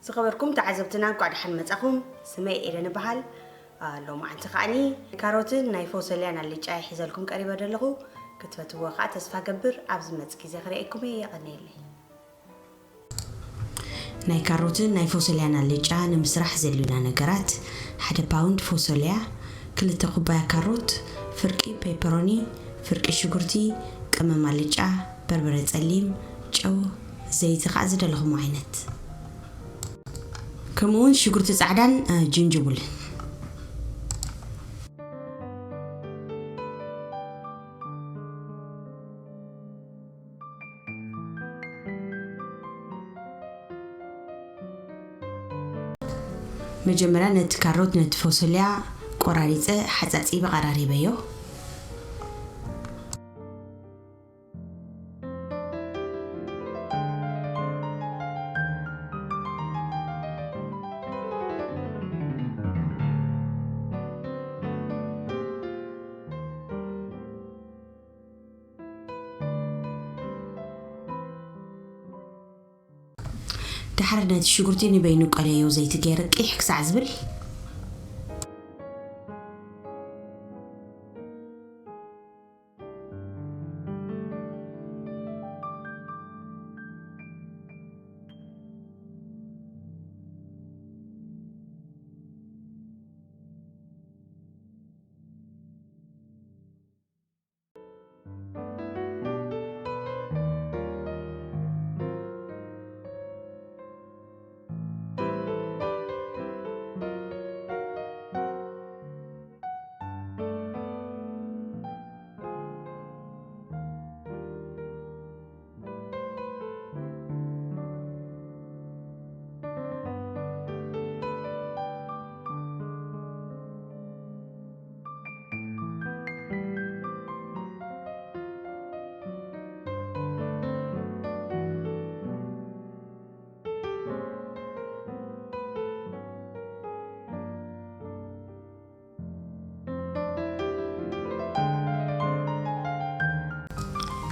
ዝኸበርኩም ተዓዘብትና፣ እንኳዕ ደሓን መጻኹም። ስመይ ኤደን እበሃል። ሎማዓንቲ ከዓኒ ካሮትን ናይ ፎሶልያን ኣልጫ ሒዘልኩም ቀሪበ ዘለኹ። ክትፈትዎ ከዓ ተስፋ ገብር። ኣብዚ መጽ ግዜ ክርእየኩም እየ። የቐንየለይ። ናይ ካሮትን ናይ ፎሶልያን ኣልጫ ንምስራሕ ዘድልዩና ነገራት፣ ሓደ ፓውንድ ፎሶልያ፣ ክልተ ኩባያ ካሮት፣ ፍርቂ ፔፐሮኒ፣ ፍርቂ ሽጉርቲ፣ ቀመም ኣልጫ፣ በርበረ ጸሊም፣ ጨው፣ ዘይቲ፣ ከዓ ዝደለኹም ዓይነት፣ ከምኡ እውን ሽጉርቲ ጻዕዳን ጅንጅቡልን። መጀመርያ ነቲ ካሮት ነቲ ፎሶልያ ቆራሪጸ ሓጻጺበ ቀራሪበዮ። ድሓር ነቲ ሽጉርቲ ንበይኑ ቀለዮ፣ ዘይቲ ገይረ ቂሕ ክሳዕ ዝብል።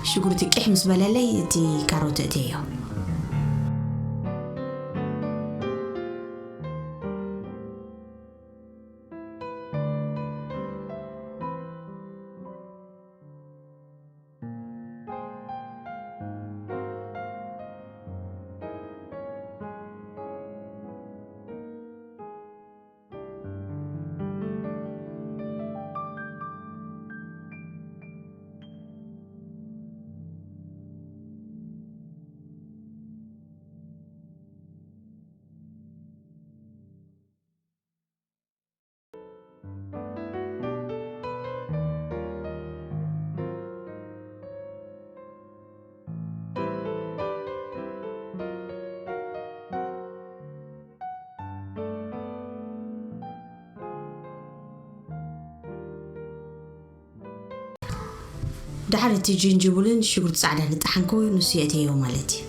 ሽጉርቲ ቂሕ ምስ በለለይ እቲ ካሮት እእትየዮ። ድሓር እቲ ጅንጅብልን ሽጉርቲ ጻዕዳን ዝጠሓንኩ ንሱ የእትየዮ ማለት እዩ።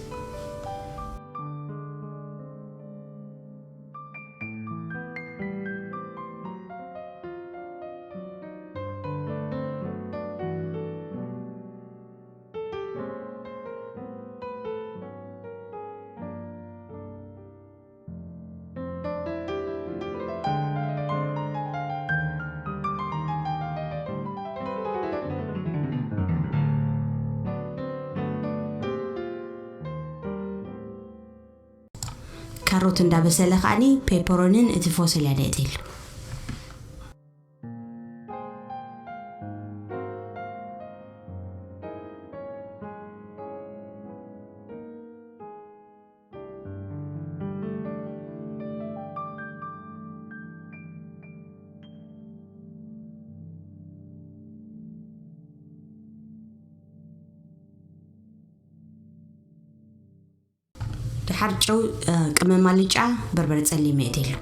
ካሮት እንዳበሰለ ከዓኒ ፔፐሮንን እቲ ፎሶልያ ነእትየሉ። ድሓር ጨው፣ እ፣ ቀመም ኣልጫ፣ በርበረ ጸሊም የእትየሉ።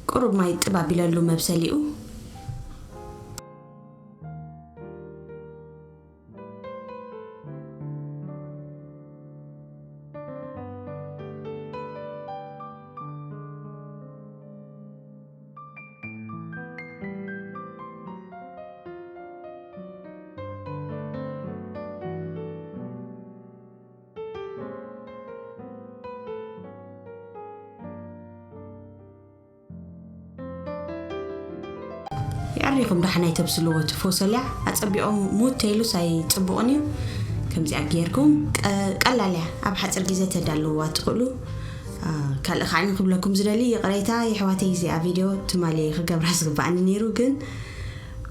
ቁሩብ ማይ ጥብ ኣቢለሉ መብሰሊኡ። የዕሪኹም ደሓን ኣይተብስልዎ። እቲ ፎሰልያ ኣጸቢቖም ሙት ተይሉስ ኣይጽቡቕን እዩ። ከምዚኣ ጌርኩም ቀ-፣ ቀላል እያ። ኣብ ሓጺር ግዜ ተዳልውዋ ትኽእሉ። አ፣ ካልእ ከዓ ክብለኩም ዝደሊ ይቕሬታ የሕዋተይ፣ እዚኣ ቪድዮ ትማሊ ክገብራ ዝግባኣኒ ነይሩ፣ ግን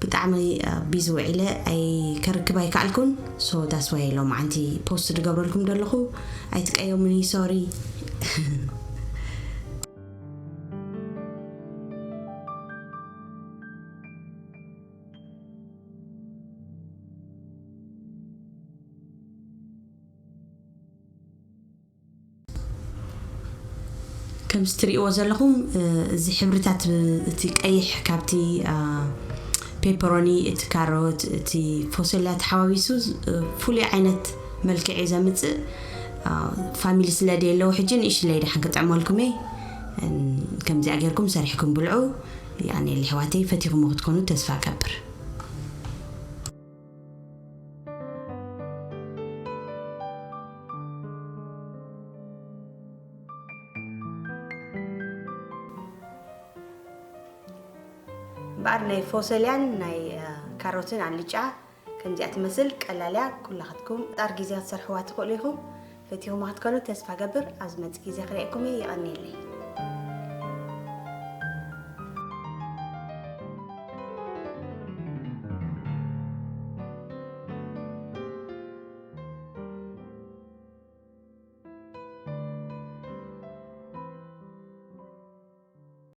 ብጣዕሚ፣ አ፣ ቢዚ ውዒለ ኣይ-፣ ከርክብ ኣይከኣልኩን። So that's why ሎማዓንቲ ፖስት ዝገብረልኩም ዘለኹ። ኣይትቀየሙኒ፣ ሶሪ። ከምዚ ትርእይዎ ዘለኹም፣ እ፣ እዚ ሕብርታት፣ እ፣ እቲ ቀይሕ ካብቲ፣ አ፣ ፔፐሮኒ፣ እቲ ካሮት፣ እቲ ፎሶልያ ተሓዋዊሱ፣ እ፣ ፍሉይ ዓይነት መልክዕ እዩ ዘምጽእ። አ፣ ፋሚሊ ስለ ደየለዎ ሕጂ ንእሽለይ ደሓን ክጥዕመልኩም እየ። እን-፣ ከምዚኣ ጌርኩም ሰሪሕኩም ብልዑ። የቐንየለይ ኣሕዋተይ፣ ፈቲኹሞ ክትኮኑ ተስፋ እገብር። እምበኣር ናይ ፎሰልያን ናይ፣ እ፣ ካሮትን ኣልጫ ከምዚኣ ትመስል ቀላል እያ። ኩላኻትኩም ጣር ግዜ ክትሰርሕዋ ትኽእሉ ኢኹም። ፈቲኹማ ክትኮኑ ተስፋ ገብር። ኣብ ዝመጽእ ግዜ ክርእየኩም እየ። የቐንየለይ።